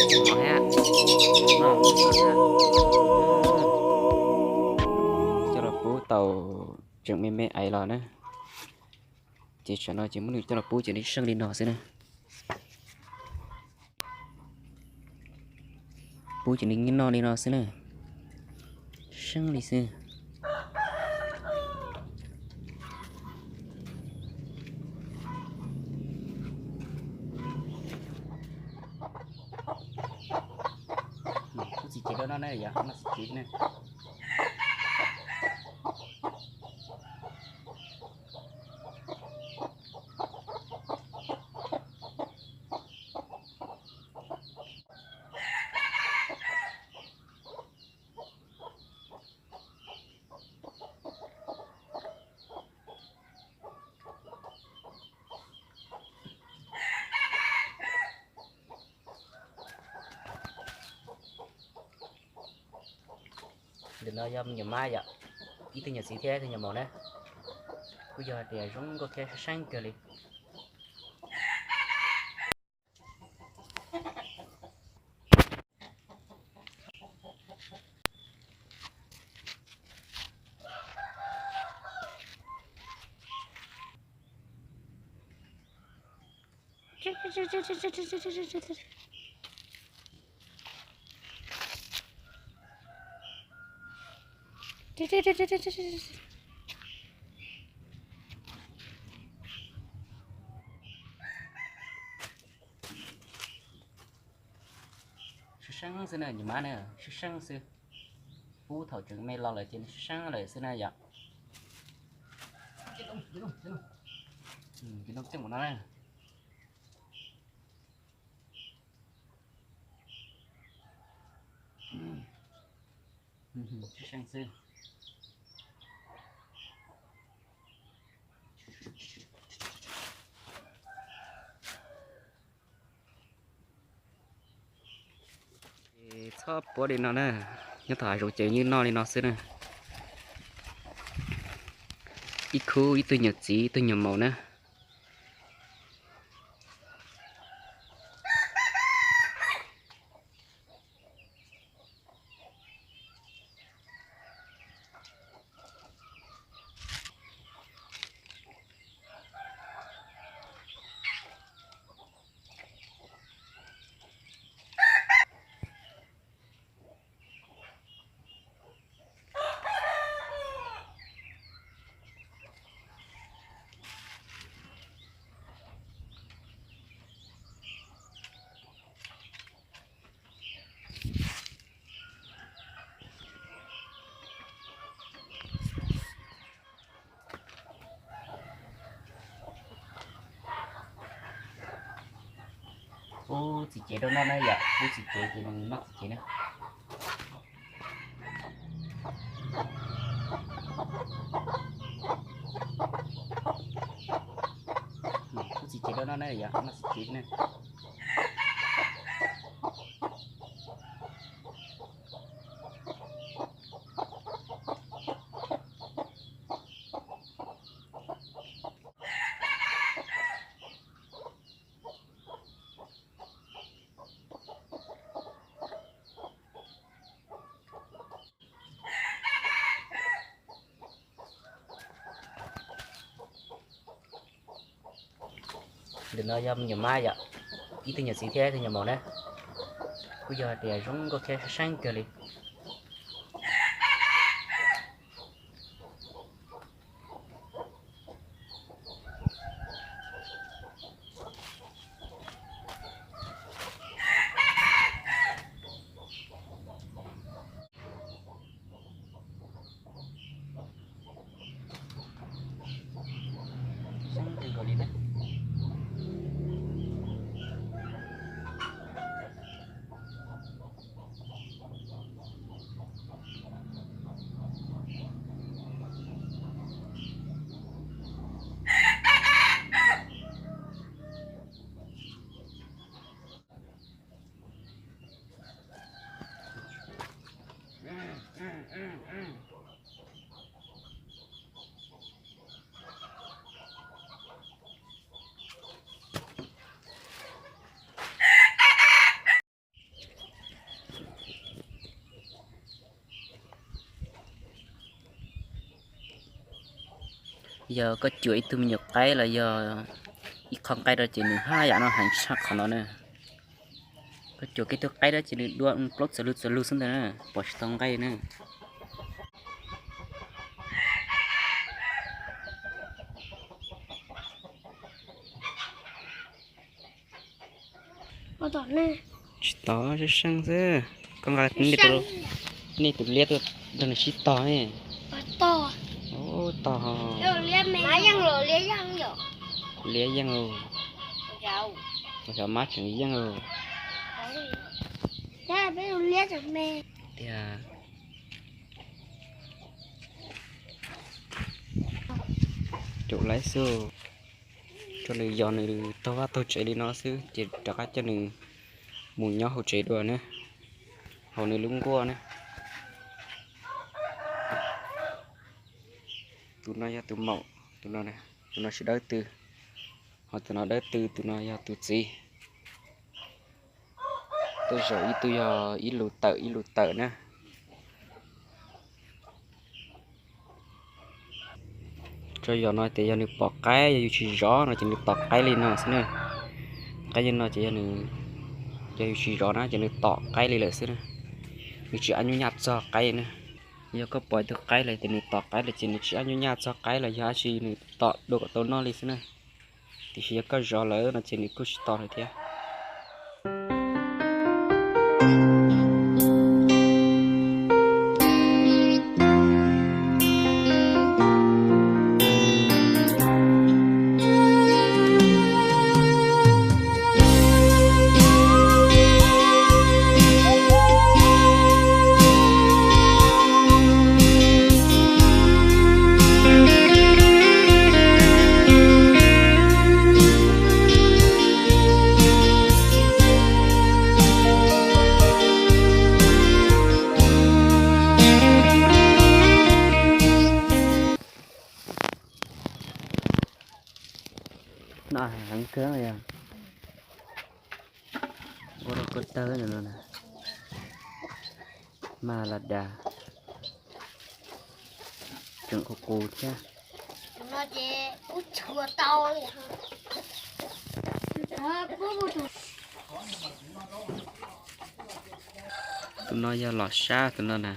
Coj los pub tau tseem me me aiv los na. Ces tsam no ces muab nws coj los pub ces nws seej li no xwb na. Pub ces nws noj li no xwb na. Seej li xwb. Kuv txiv cev rau no na, yog no txiv cev na. Ntawm no yog me nyuam mab yom, ib tug nyuam txiv thiab ib tug nyuam maum na. Kuj yog hais tias zoo nkauj thiab seeb kawg li. Seeb seeb xwb na, nyuam mab na, seeb seeb xwb. Pub thaum tseem me los lawm ces nws seeb seeb lawm xwb na yom. Seeb xwb. Txhob puab li no na, nyob tom hav zoov ces yeej noj li no xwb na. Ib khub ib tug nyuam txiv ib tug nyuam maum na. Kuv txiv cev rau noj na yom, kuv txiv cev ces nws noj txiv cev na. Kuv txiv cev rau noj na yom, noj txiv cev na. Ntawm no yog me nyuam mab yom, ib tug nyuam txiv thiab ib tug nyuam maum na. Kuj yog hais tias zoo nkauj thiab seeb kawg li. Yog koj cuam ib tug me nyuam qaib los yog ib qho nqaij rau ces nws haj yam no heev tshaj qhov no na. Koj cuam kiag tug qaib rau ces nws dua plaub txawv lug txawv lug xwb ntag na, pom tsis tau nqaij na. Tsis tog, seeb seeb xwb. Koj nqa nej tus liab tuaj nrog nws sib tog ne. Tog, liab yeej, xyov mab tseem yeej tiag. Caum lawv xwb, tso nws yos nws taug vaj taug tsev li no xwb ces rov qab coj nws mus nyob hauv tsev dua na, haus nws lub nkuaj na. Tus no yog tus maum, tus no, tus no tsis dawb tw, ho tus no dawb tw, tus no yog tus txiv. Tej zaum ib tug yog ib lus tawm ib lus tawm na. Tso yog no ces yog nws pom qaib, yog yus tsis zov no ces nws tom qaib li no xwb na. Qaib li no ces yog, yog yus tsis zov na ces nws tom qaib li lawm xwb na. Nws tsis ab nyuj nyaj txog qaib na. Yog koj pom ib tug qaib lawm ces nws tom qaib lawm ces nws tsis ab nyuj nyaj txog qaib los yog dab tsi, nws tom dua kom tau noj li xwb na. Tiam sis yog koj zov lawm no ces nws kuj tsis tom lawm thiab. No heev kawg yog ua rau koj tawg no, mas las das tseem qus qus thiab. Tus no yog los sab tus no na.